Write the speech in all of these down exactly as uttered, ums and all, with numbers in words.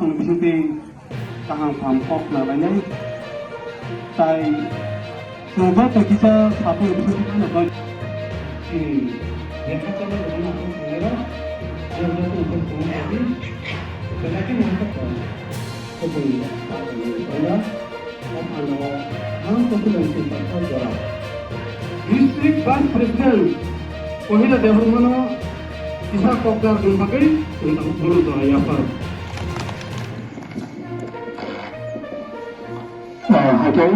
Bisingtwi kaham kaham kok nalainai. Tai chwng joto kisa satung bisingtwi phano bai. Chini lekha chana rwna ang thangnai rok, ang joto khe tongwi tongwi belai kheno ang kok tong. Khe tongwi tongwi tongwi. District Vice President Kohila Debbarmano kisa kokdar ni bagwi chwng tabuk bono jora yaphar. Ah, okay.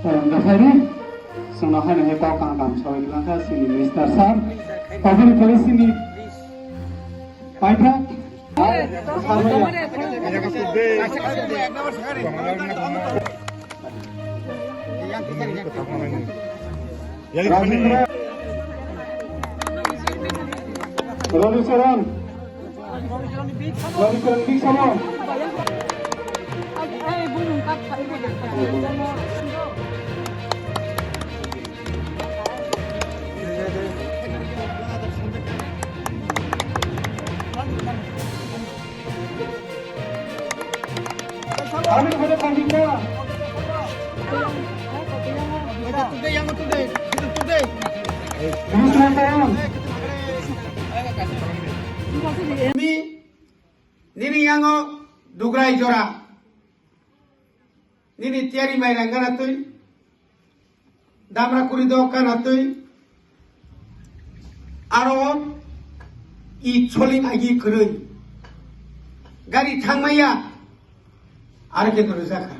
Ah, Dasari, chwngno haino hai kok kaham kaham sawi kwlangkha chini Minister Sir. Oboni pore chini paithak. Ravi Charan. Ravi Charan big sama. Kami kepada panitia. Terus, teman-teman. Kami nini yango dugrai jora. Nini tiyari mai rang gana twi. Damra kuri do kana twi. Aro i choling agi kwrwi. Gari thangmaya. Aro khe kwrwi jakha.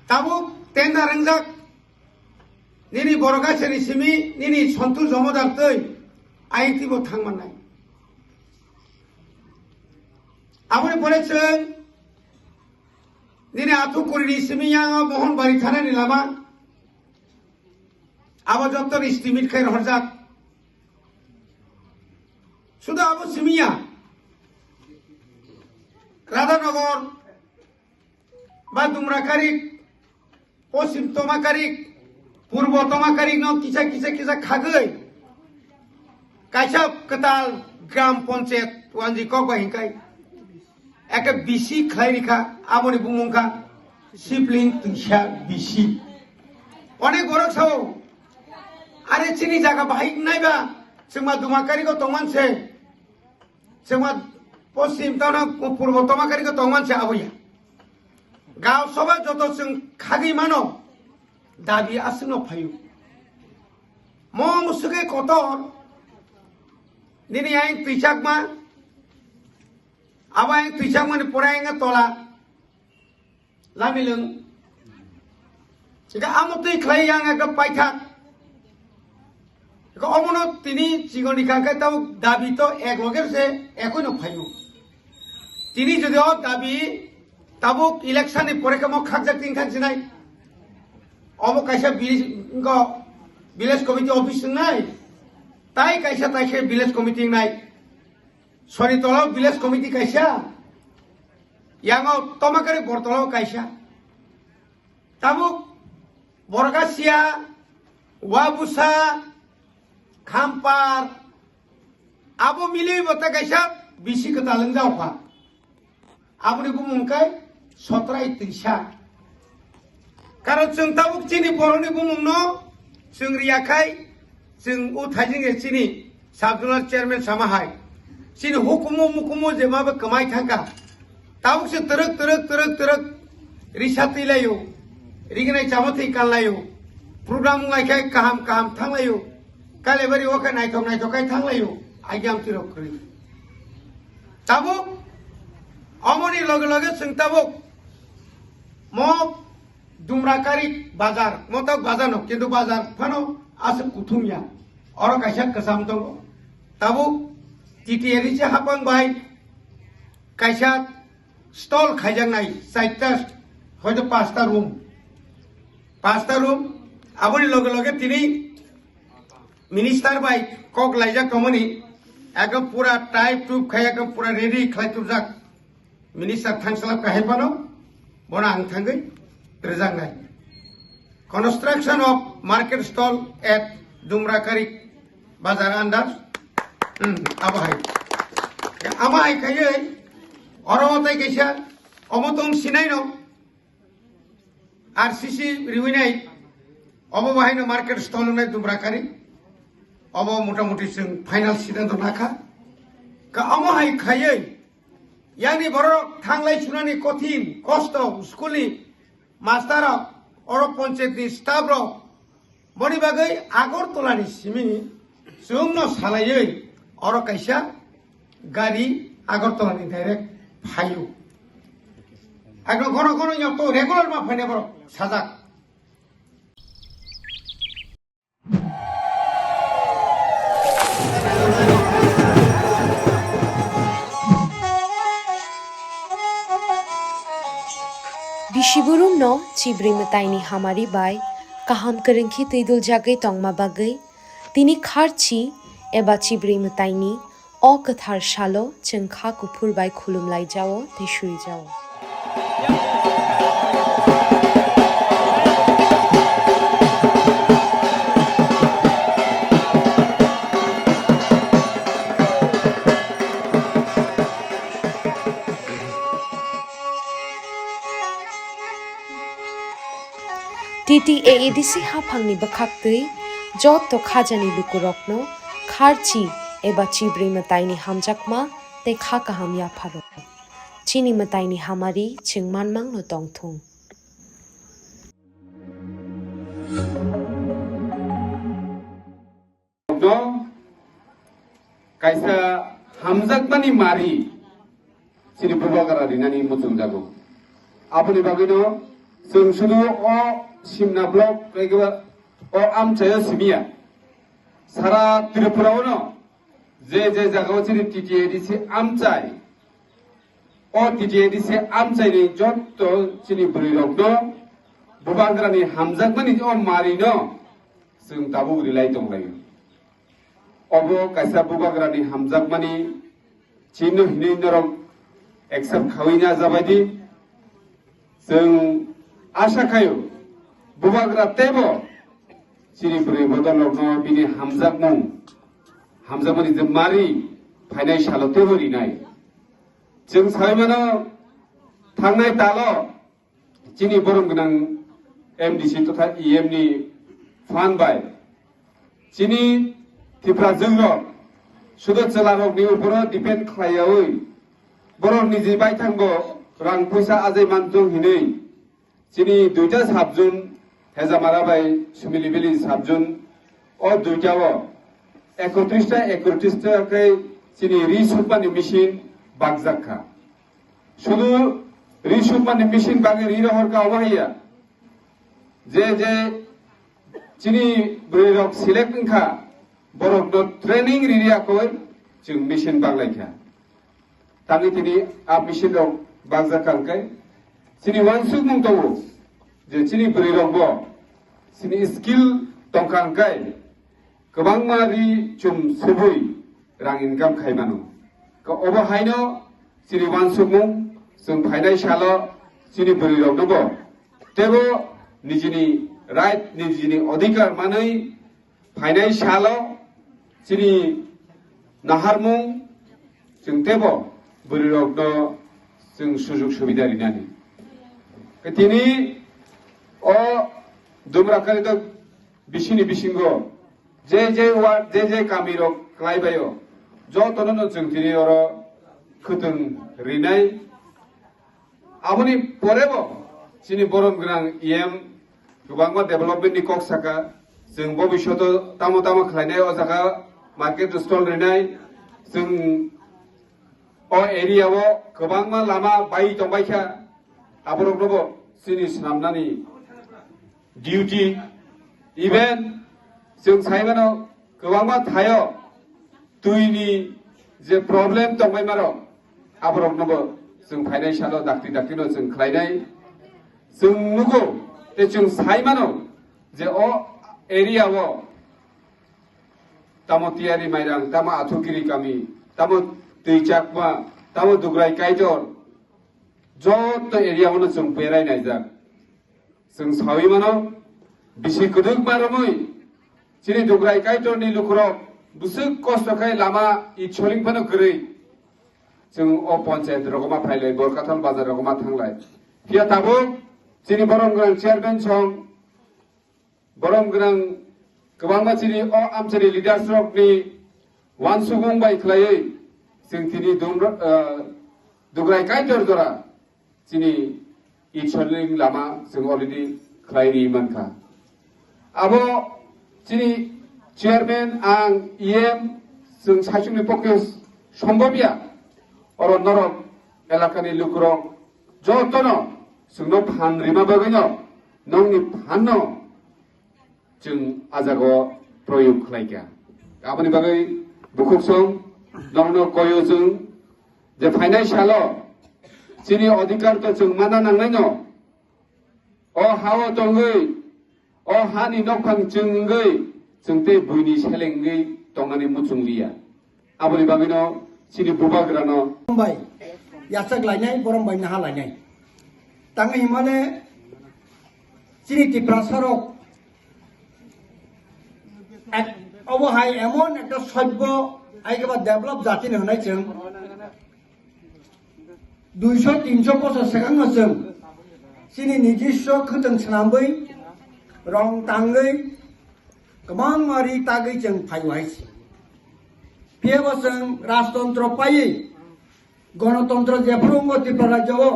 Tabuk tenda ringjak. Nini borok asani simi nini Sontu Jomodar twi. Ai tibo thangmannai. Aboni pore chwng nini Athukurini simi yango Mohonbari thanani lama. Abo jotto estimate khai rohorjak. Sudu abo simi ya. Radhanagar ba Dumrakarik, Poschim Tomakarik, Purbo Tomakarik no kisa kisa kisa khagwi kaisa kwtal gram panchayat wanji kok bai hinkai eke bisi khlai rikha, aboni bumung kha Sibling Twisa bisi. Onek borok sao, are chini jaga bahai naiba, chwngma Dumakarigo tongman se. Chwngma Poschim tongna Purbo Tomakari ko tongman se aboya. Gao soba joto chwng khagwi mano dabi aswkno phaio. Mo musuke kotor nini aing twichakma, abo aing twichakmani pore aing tola. Lamilwng. Ika amo twi khlai yang eka paithak. Ika omono tini chigoni kangkhe tabuk dabi to ek loger se ekoi no phaio. Tini jodi o dabi tabuk election ni pore kamo khakjak tin khak jinai. Omo kaisa village, ngo village committee office nai. Tai kaisa tai khe village committee nai. Sori tola village committee kaisa. Yango Tomakari Bortolo kaisa. Tabuk Borgasia, Wabusa, Khampar, abo milwi bo ta kaisa bisi kwtal wng jao kha. Aboni bumung khe Sotrai Twisa. Karon chwng tabuk chini borokni bumungno chwng riya khai, chwng o thaijing je chini sub zonal chairman sama hai. Chini hukumu mukumu je ma bo kwmai thangkha. Tabuk se twrwk, twrwk, twrwk, twrwk risa twi laio. Rignai chama thwi kan laio. Program wng lai khai kaham, kaham thang laio. Kalebari o khe naithok, naithok khai thang laio. Agiam tirok kwrwi. Tabuk omoni loge loge chwng tabuk mo Dumrakari bazar, motok bazar no, kintu bazar phano aswk kuthum ya. Oro kaisa kwcham tongo. Tabuk T T A D C hapang bai kaisa stall khaijaknai, chaita hoito pasta room. Pasta room, aboni loge loge tini minister bai kok laijak tongmani, ekdom pura type tup khai, ekdom pura ready khlai tubjak. Minister thangsalap kahai phano, bono ang thangwi rwjaknai. Construction of market stall at Dumrakari Bazar under, hmm, abo hai. Abo hai khaiwi, Oro o tei kaisa omo tong sinai no R C C riwinai, obo bahaino market stall wngnai Dumrakari. Obo motamuti chwng final siddhanto nakha. Ka omo hai khaiwi yani borok thanglai sunani kothin kosto school ni master rok, oro panchayat ni staff rok, boni bagwi Agartala ni simi chwngno salaiwi oro kaisa gari Agartala ni direct phaio. Agno gono gono nyok to regular ma phaina borok sajak. Bisiburumno chibrwi mwtaini hamari bai kaham kwrwngkhe twiduljagwi tongma bagwi tini kharchi eba chibrwi mwtaini o kwthar salo chwng kha kuphur bai khulumlaijao tei suijao. T T A A D C haphangni bwkhaktwi joto khajani lukurokno kharchi eba chibrwi mwtaini hamjakma tei kha kaham yapharo. Chini mwtaini hamari chwng manmangno tongthung. Kaisa hamjakmani mari chini bubagra rinani muchungjago. Aboni bagwino chwng sudu o Simna block kaiba o amchaio simiya. Sara Tripura ono je je jagao chini T T A D C amchai O T T A D C amchaini jotto chini bwrwirokno bubagrani hamjakmani o marino chwng tabuk rilai tonglaio. Obo kaisa bubagrani hamjakmani chino hinwi norok accept khawi na jabaidi. Chwng asha khaio bubagra teibo chini bwrwi bodolrokno bini hamjakmung hamjakmani je mari phainai salo teibo rinai. Chwng sawi mano, thangnai talo chini borom gwnang M D C totha E M ni phan bai chini Tiprajwk rok sudo chwla rokni uporo depend khlaiyawi borok niji baithangbo rang puisa ajai manthung hinwi Chini duita sabjun Hejamara bai Sumili Valley sabjun o duita o ekotris ta ekotris ta khe chini ri sukmani machine bakjak kha. Sudu ri sukmani machine bagwi ri rohor kha omo haiya. Je je chini bwrwi rok select wngkha borok no training ri ri akoi chwng machine baglai kha. Tangwi tini a machine rok bakjak kha hwnkhe chini uansukmung tongo je chini bwrwi rokbo chini skill tongkha hwnkhe kwbangma ri chum subui rang income khai mano. Obo haino chini uansukmung chwng phainai salo chini bwrwi roknobo teibo nijini right nijini odhikar manwi Phainai salo chini naharmung chwng teibo bwrwirokno chwng sujuk subida rinani. Tini o Dumrakari to bisini bisingo je je ward je je kamirok kwlaibaio jotono no chwng tini oro khwtwng rinai. Aboni porebo chini borom gwnang E M kwbangma development ni kok saka, chwng bobishoto tamo tamo khlainai o jaga market stall rinai, chwng o area o kwbangma lama bai tongbaikha, aboroknobo chini swnamnani duty, even chwng saimano kwbangma thaio twini je problem tongbai maro, aborokno bo chwng phainai salo dakti dakti no chwng khlainai. Chwng nugo tei chwng sai mano je o area o tamo Tiyari Mairang, tamo Athukiri Kami, tamo Twi Chakma, tamo Dugrai Kaitor, joto area o no chwng berai naijak. Chwng sawi mano, bisi kwdwkma romwi chini Dugrai Kaitorni lukurok bwswk kosto khai lama i choling phano kwrwi. Chwng o panchayat rogo ma phailai, Borkathal bazar rogo ma thanglai. Phiya tabuk chini borom gwnang chairman song, borom gwnang kwbangma chini o amchani leaders rokni wansukmung bai khlaiwi chwng tini dum-, ah, Dugrai Kaitor jora chini Ishwarni lama chwng already khlai ri mankha. Abo chini chairman, ang E M, chwng saichungni pokhe sombobya. Oro norok elakani lukurok jotono chwngno phan rima bagwino nongni phanno chwng a jagao proyog khlaikha. Aboni bagwi bukhuksong nongno koyo chwng je phainai salo chini odhikar to chwng mana nangnaino. O hao tongwi, o hani nokphang chwngwi, chwng tei buini selengwi tongnani muchung liya. Aboni bagwino chini bubagrano bai yachak lainai, borom bai naha lainai. Tangwi himale chini Tiprasa rok ek-, obo hai emon ekta sobbo aikaba develop jati ni hwnai chwng. Duiso tinso bosor swkangno chwng chini nijiswa khwtwng swnamwi, rong tangwi, kwbangma ri tagwi chwng phaiwai se. Phiyaba chwng rajtontro paiwi, gonotontro jephuru wngo Tripura rajyo o,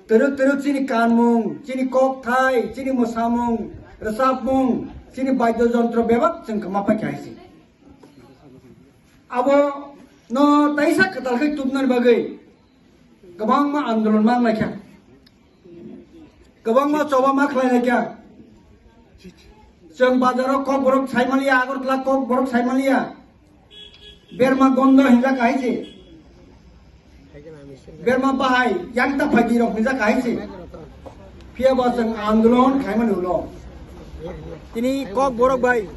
twrwk twrwk chini kanmung, chini kokthai, chini mwsamung, rwchapmung, chini baidyo jontro bebak chwng kwma paikha hai se. Abo no taisa kwtal khe tubnani bagwi kwbangma andolon ma wnglaikha, kwbangma choba ma khlailaikha. Chwng bazaro Kokborok saimaliya, Agartala Kokborok saimaliya. Berma gondo hinjak hai se. Berma bahai yang ta phaidi rok hinjak hai se. Phiya bo chwng andolon khaimani ulo. Tini Kokborok bai.